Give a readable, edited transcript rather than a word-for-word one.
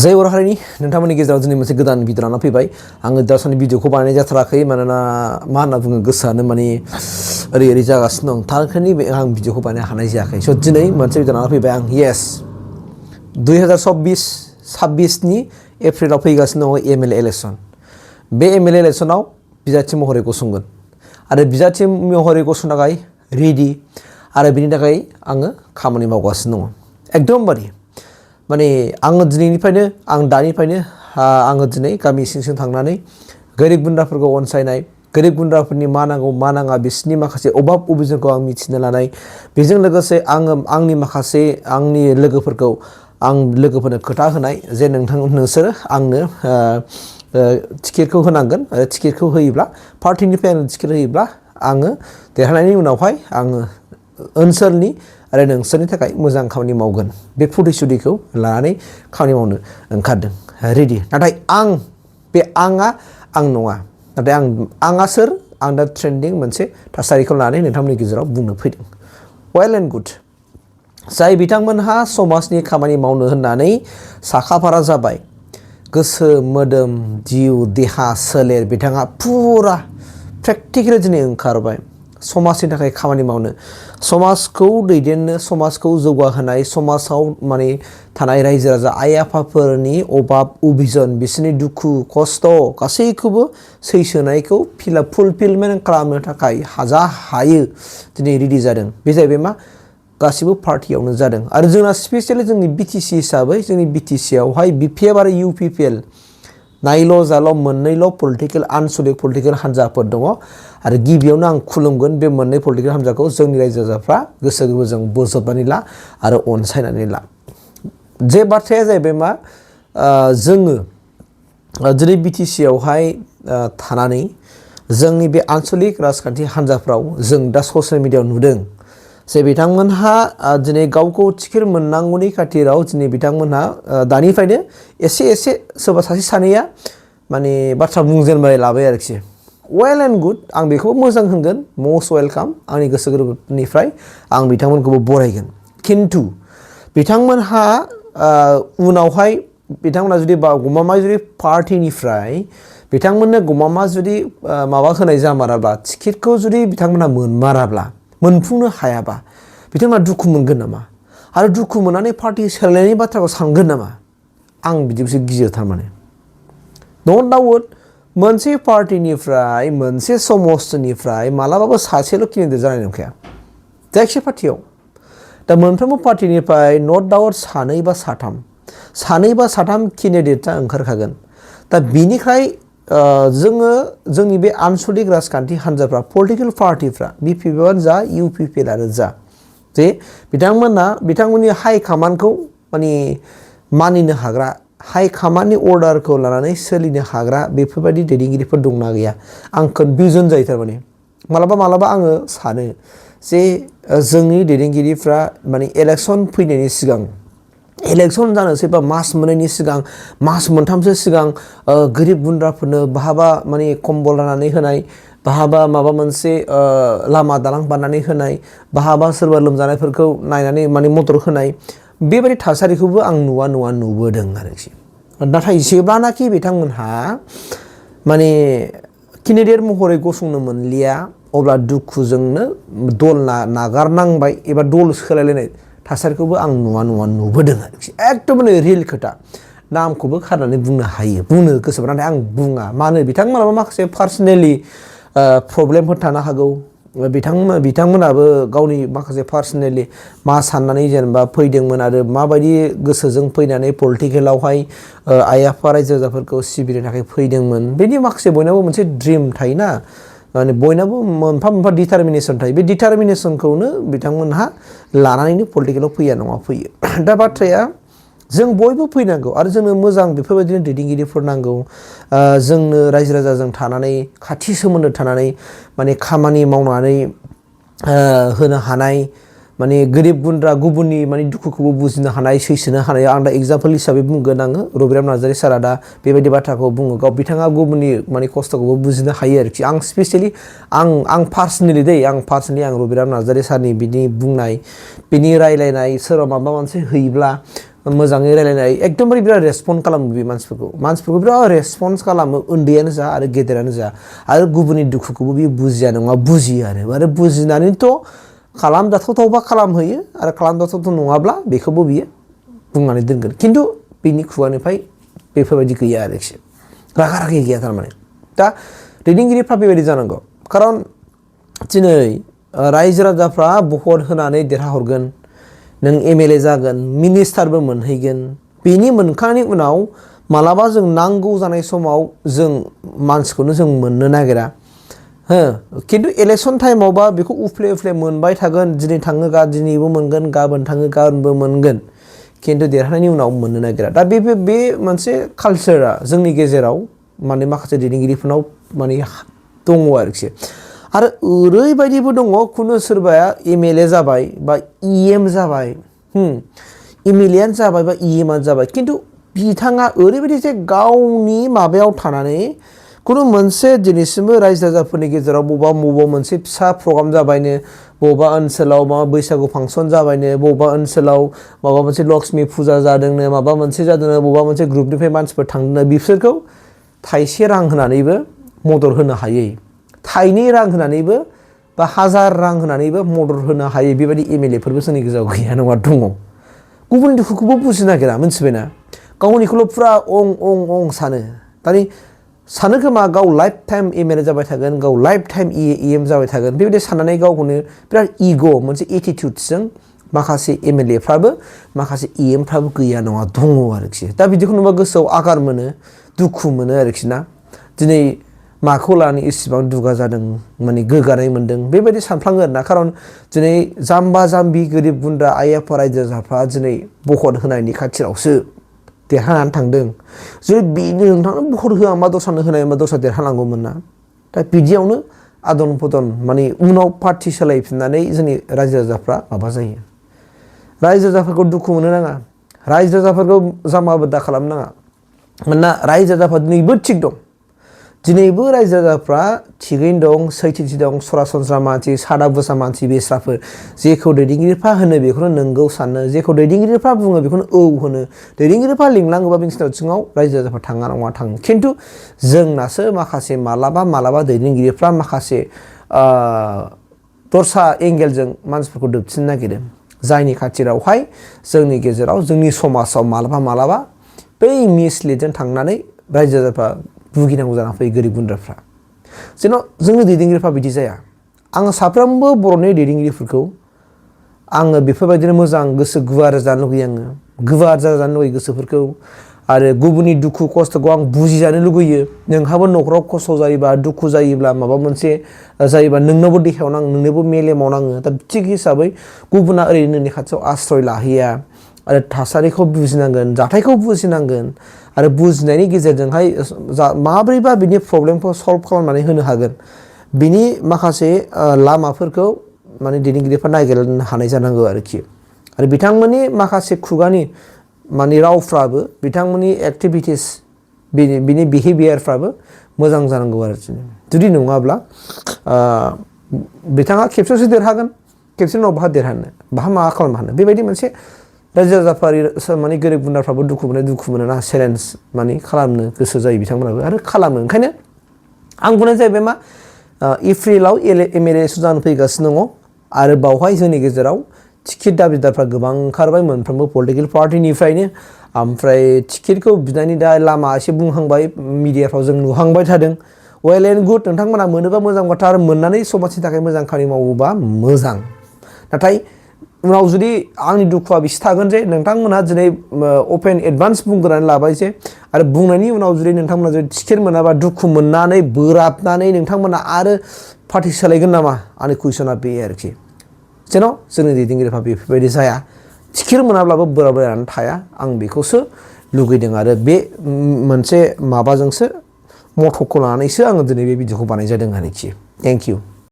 जय बर' हारिनि नोंथांमोननि गेजेराव दिनै मोनसे गोदान भिडिअ लाना फैबाय। आङो दासान्दि भिडिअखौ बानायनाय जाथाराखै मानोना मा होनना बुङो गोसोआनो माने ओरै जागासिनो दं। थारखायनो आं भिडिअखौ बानायनो हानाय जायाखै। स' दिनै मोनसे भिडिअ लाना फैबाय आं। येस 2026 नि एप्रिलाव फैगासिनो दङ MLA इलेक्सन। बे MLA इलेक्सनाव बिजाथि महरै गसंगोन आरो बिजाथि महरै गसंनो थाखाय रेडि आरो बिनि थाखाय आङो खामानि मावगासिनो दङ। एकदमबारे माने आङो दिनैनिफ्रायनो आङो दिनै गामि सिं थांनानै गोरिब गुन्द्राफोरखौ अनसायनाय, गोरिब गुन्द्राफोरनि मा नांगौ मा नाङा बिसोरनि माखासे अभाब अभिजनखौ आं मिथिनो लानाय, बेजों लोगोसे आङो आंनि माखासे लोगोफोरखौ लोगोफोरनो खोथा होनाय जे नोंसोरो आंनो टिकेटखौ होनांगोन आरो टिकेटखौ होयोब्ला पार्टिनिफ्राय आंनो टिकेट होयोब्ला आङो देरहानायनि उनावहाय आङो ओनसोलनि आरो नोंसोरनि थाखाय मोजां खामानि मावगोन। बे प्रतिश्रुतिखौ लानानै खामानि मावनो ओंखारदों रेडि। नाथाय आंआ नङा। नाथाय आंआ सोर? आं दा ट्रेन्डिं मोनसे थासारिखौ लानानै नोंथांमोननि गेजेराव बुंनो फैदों। Well and good. जाय बिथांमोनहा समाजनि खामानि मावनो होननानै साखाफारा जाबाय, गोसो मोदोम जिउ देहा सोलेर बिथाङा फुरा प्रेक्टिकेलि दिनै ओंखारबाय समाजनि थाखाय खामानि मावनो, समाजखौ दैदेननो, समाजखौ जौगाहोनाय, समाजाव माने थानाय रायजो राजा आइ आफाफोरनि अभाब अभिजन बिसोरनि दुखु खस्थ' गासैखौबो सैसोनायखौ फुलफिलमेन्ट खालामनो थाखाय जा हायो दिनै रेडि जादों। बे जाहैबाय मा गासिबो पार्टियावनो जादों। आरो जोंना स्पेसियेलि जोंनि BTC हिसाबै जोंनि BTC आवहाय BPF आरो UPPL नायल' जाल' मोननैल' आनसलिक पलिटिकेल हान्जाफोर दङ। आरो गिबियावनो आं खुलुमगोन बे मोननै पलिटिकेल हान्जाखौ जोंनि रायजो राजाफ्रा गोसो गोरबोजों बोजबनानै ला आरो अनसायनानै ला। जे बाथ्राया जाहैबाय मा जोङो दिनै BTC आवहाय थानानै जोंनि बे आनसलिक राजखान्थि हान्जाफ्राव जों दा ससियेल मिडियायाव नुदों जे बिथांमोनहा दिनै गावखौ टिकेट मोननांगौनि खाथिराव दिनै बिथांमोनहा दानिफ्रायनो एसे सोरबा सासे सानैया माने बाथ्रा बुंजेनबाय लाबाय आरोखि। Well and good. आं बेखौबो मोजां होनगोन। Must welcome. आंनि गोसो गोरबोनिफ्राय आं बिथांमोनखौबो बरायगोन। खिन्थु बिथांमोनहा उनावहाय जुदि गमामा जुदि पार्टिनिफ्राय बिथांमोननो गमामा जुदि माबा होनाय जामाराब्ला, टिकेटखौ जुदि बिथांमोनहा मोनफुंनो हायाबा बिथांमोना दुखु मोनगोन नामा? आरो दुखु मोननानै पार्टि सोलायनायनि बाथ्राखौ सानगोन नामा? आं बिदिखौसो गियो थारमाने। डन्ट डाउट मोनसे पार्टिनिफ्राय मोनसे समस्थिनिफ्राय मालाबाबो सासेल' केन्डिडेट जानाय नंखाया जायखिया पार्टियाव। दा मोनफ्रोमबो पार्टिनिफ्राय नट डाउट सानै बा साथाम केन्डिडेटआ ओंखारखागोन। दा बिनिखाय जोंनि बे आनसलिक राजखान्थि हान्जाफ्रा पलिटिकेल पार्टिफ्रा BPPआनो जा UPPआनो जा जे बिथांमोननि हाइ कामान्डखौ माने मानिनो हाग्रा, हाइ कामान्डनि अर्डारखौ लानानै सोलिनो हाग्रा बेफोरबायदि दैदेनगिरिफोर दंना गैया आं कनफिउजन जायो थारमाने। मालाबा आङो सानो जे जोंनि दैदेनगिरिफ्रा माने इलेक्सन फैनायनि सिगां, इलेक्सन जानोसै बा मास मोननैनि सिगां, मास मोनथामसो सिगां गोरिब गुन्द्राफोरनो बहाबा माने कम्बल राननानै होनाय, बहाबा माबा मोनसे लामा दालां बानायनानै होनाय, बहाबा सोरबा लोमजानायफोरखौ नायनानै माने मदद होनाय, बेबायदि थासारिखौबो आं नुवा नुबोदों आरोखि। नाथाय जेब्लानाखि बिथांमोनहा माने केन्डिडेट महरै गसंनो मोनलिया अब्ला दुखुजोंनो दल नागारनांबाय एबा दल सोलायलायनाय थासारिखौबो आं नुवा नुबोदों आरोखि। एकदम रियेल खोथा। नामखौबो खारनानै बुंनो हायो, बुंनो गोसोबा, नाथाय आं बुङा। मानो? बिथांमोनाबो माखासे पार्सनेलि प्रब्लेमफोर थानो हागौ। बिथांमोनाबो गावनि माखासे पार्सनेलि मा साननानै जेनेबा फैदोंमोन आरो माबायदि गोसोजों फैनानै पलिटिकेलावहाय आइ आफा रायजो राजाफोरखौ सिबिनो थाखाय फैदोंमोन। बेनि माखासे बयनाबो मोनसे ड्रिम थायोना, माने बयनाबो मोनफा डिटारमिनेसन थायो। बे डिटारमिनेसनखौनो बिथांमोनहा लानानैनो पलिटिकेलाव फैया नङा फैयो। दा बाथ्राया जों बयबो फैनांगौ आरो जोंनो मोजां बेफोरबायदिनो दैदेनगिरिफोर नांगौ। जोंनो रायजो राजाजों थानानै खाथि सोमोन्दो थानानै माने खामानि मावनानै होनो हानाय, माने गोरिब गुन्द्रा गुबुननि माने दुखुखौबो बुजिनो हानाय, सैसोनो हानाय। आं दा एग्जाम्पल हिसाबै बुंगोन आङो रबिराम नार्जारि सारा दा बेबायदि बाथ्राखौ बुङो। बिथाङा गुबुननि माने खस्थ'खौबो बुजिनो हायो आरोखि। आं स्पेसियेलि आं पार्सनेलि आं रबिराम नार्जारि सारनि बिनि बुंनाय, बिनि रायलायनाय, सोरबा माबा मोनसे हैब्ला मोजाङै रायलायनाय एकदमबारे बिराद रेसपन्ड खालामो बे मानसिफोरखौ बिराद रेसपन्स खालामो उन्दैयानो जा आरो गेदेरानो जा आरो गुबुननि दुखुखौबो बियो बुजिया नङा बुजियो आरो बुजिनानैथ' खालामजाथावथावबा खालामहोयो आरो खालामजाथावथाव नङाब्ला बेखौबो बियो बुंनानै दोनगोन खिन्थु बिनि खुगानिफ्राय बेफोरबायदि गैया आरोखि रागा रागि गैया थारमाने दा दैदेनगिरिफ्रा बेबायदि जानांगौ खारन दिनै रायजो राजाफ्रा भट होनानै देरहाहरगोन नों MLA जागोन मिनिस्टारबो मोनहैगोन बेनि मोनखांनायनि उनाव मालाबा जों नांगौ जानाय समाव जों मानसिखौनो जों मोननो नागिरा खिन्थु इलेक्सन टाइमावबा बेखौ उफ्ले मोनबाय थागोन दिनै थाङो दिनैबो मोनगोन गाबोन थाङो गाबोनबो मोनगोन खिन्थु देरहानायनि उनाव मोननो नागिरा दा बे मोनसे कालचारा जोंनि गेजेराव माने माखासे दैदेनगिरिफोरनाव माने दङ आरोखि आरो ओरैबायदिबो दङ खुनु सोरबाया MLA जाबाय बा EM जाबाय MLAयानो जाबाय बा EMआनो जाबाय खिन्थु बिथाङा ओरैबायदि जे गावनि माबायाव थानानै खुनु मोनसे दिनैसिमबो रायजो राजाफोरनि गेजेराव बबेबा मोनसे फिसा प्रग्राम जाबायनो बबेबा ओनसोलाव माबा बैसागु फांसन जाबायनो बबेबा ओनसोलाव माबा मोनसे लक्ष्मी फुजा जादोंनो माबा मोनसे जादोंनो बबेबा मोनसे ग्रुपनिफ्राय मानसिफोर थांदोंनो बिसोरखौ थाइसे रां होनानैबो मदद होनो हायै थाइनै रां होनानैबो बा 1000 रां होनानैबो मदद होनो हायै बेबायदि MLAफोरबो जोंनि गेजेराव गैया नङा दङ गुबुन दुखुखौबो बुजिनो नागिरा मिथिबायना गावनिखौल' फुरा अं सानो सानो खोमा गाव लाइफ टाइम MLA जाबाय थागोन गाव लाइफ टाइम EM जाबाय थागोन बेबायदि साननानै गावखौनो बिराद इग' मोनसे एटिटिउडजों माखासे MLAफ्राबो माखासे EMफ्राबो गैया नङा दङ आरोखि दा बिदिखौ नुबा गोसोआव आघात मोनो दुखु मोनो आरोखि ना दिनै माखौ लानानै इसेबां दुगा जादों माने गोगानाय मोन्दों बेबायदि सानफ्लाङो आरोना खारन दिनै जाम्बा जाम्बि गोरिब गुन्द्रा आइ आफा रायजो राजाफ्रा दिनै भट होनायनि खाथिरावसो देरहानानै थांदों जुदि बेनो नोंथांनो भट होआ मा दस्रानो होनाय मा दस्रा देरहानांगौमोन ना दा बिदियावनो आदन प्रदन माने उनाव पार्टि सोलायफिननानै जोंनि रायजो राजाफ्रा माबा जायो रायजो राजाफोरखौ दुखु मोननो नाङा रायजो राजाफोरखौ जाम्बा दा खालामनो नाङा मानोना रायजो राजाफ्रा दिनैबो थिग दं दिनैबो रायजो राजाफ्रा थिगैनो दं सैथोथि दं सरासनस्रा मानसि सादा बुसा मानसि बेस्राफोर जेखौ दैदेनगिरिफ्रा होनो बेखौनो नोंगौ सानो जेखौ दैदेनगिरिफ्रा बुङो बेखौनो औ होनो दैदेनगिरिफ्रा लिंलाङोबा बिसिनाव सिङाव रायजो राजाफ्रा थाङा नङा थाङो खिन्थु जोंनासो माखासे मालाबा दैदेनगिरिफ्रा माखासे दस्रा एंगेलजों मानसिफोरखौ दोबथिनो नागिरो जायनि खाथिरावहाय जोंनि गेजेराव जोंनि समाजाव मालाबा बै मिसलिडजों थांनानै रायजो राजाफ्रा भुगिनांगौ जाना फैयो गोरिब गुन्द्राफ्रा जेन' जोंनि दैदेनगिरिफ्रा बिदि जाया आङो साफ्रोमबो बर'नि दैदेनगिरिफोरखौ आङो बेफोरबायदिनो मोजां गोसो गुवार जानो लुगैयो आङो गुवार जानो लुगैयो गोसोफोरखौ आरो गुबुननि दुखु खस्थ'खौ आं बुजिजानो लुगैयो नोंहाबो न'खराव खस्थ' जायोबा दुखु जायोब्ला माबा मोनसे जायोबा नोंनावबो देहायाव नाङो नोंनोबो मेलेमाव नाङो दा थिग हिसाबै गुबुना ओरैनो नोंनि खाथियाव आश्रय लाहैया आरो थासारिखौ बुजिनांगोन जाथायखौ बुजिनांगोन आरो बुजिनायनि गेजेरजोंहाय माब्रैबा बिनि प्रब्लेमखौ सल्भ खालामनानै होनो हागोन बिनि माखासे लामाफोरखौ माने दैदेनगिरिफ्रा नागिरनो हानाय जानांगौ आरोखि आरो बिथांमोननि माखासे खुगानि माने रावफ्राबो बिथांमोननि एक्टिभिटिस बिनि बिहेभियारफ्राबो मोजां जानांगौ आरोखि जुदि नङाब्ला बिथाङा खेबसेसो देरहागोन खेबसेनि उनाव बाहा देरहानो बाहा मा खालामनो हानो बेबायदि मोनसे रायजो राजाफोर माने गोरिब गुन्द्राफ्राबो दुखु मोनो ना चेलेन्ज माने खालामनो गोसो जायो बिथांमोनाबो आरो खालामो ओंखायनो आं बुंनाय जाहैबाय मा एप्रिलाव MLA जानो फैगासिनो दङ आरो बावहाय जोंनि गेजेराव टिकेट दाबिदारफ्रा गोबां ओंखारबाय मोनफ्रोमबो पलिटिकेल पार्टिनिफ्रायनो ओमफ्राय टिकेटखौ बिनायनि दा लामा एसे बुंहांबाय मिडियाफ्राव जों नुहांबाय थादों वेल एन्ड गुड नोंथांमोना मोनोबा मोजां बाथ्रा आरो मोननानै समाजनि थाखाय मोजां खामानि मावोबा मोजां नाथाय उनाव जुदि आंनि दुखुआ बिसि थागोन जे नोंथांमोनहा दिनै अपेन एडभान्स बुंग्रोनानै लाबाय जे आरो बुंनायनि उनाव जुदि नोंथांमोना जुदि टिकेट मोनाबा दुखु मोननानै बोराबनानै नोंथांमोना आरो पार्टि सोलायगोन नामा आंनि कुइसना बे आरोखि जेन' जोंनि दैदेनगिरिफ्रा बेफोरबायदि जाया टिकेट मोनाब्लाबो बोराबलायनानै थाया आं बेखौसो लुगैदों आरो बे मोनसे माबाजोंसो मट'खौ लानानैसो आङो दिनै बे भिडिअखौ बानाय जादों आरोखि थेंक इउ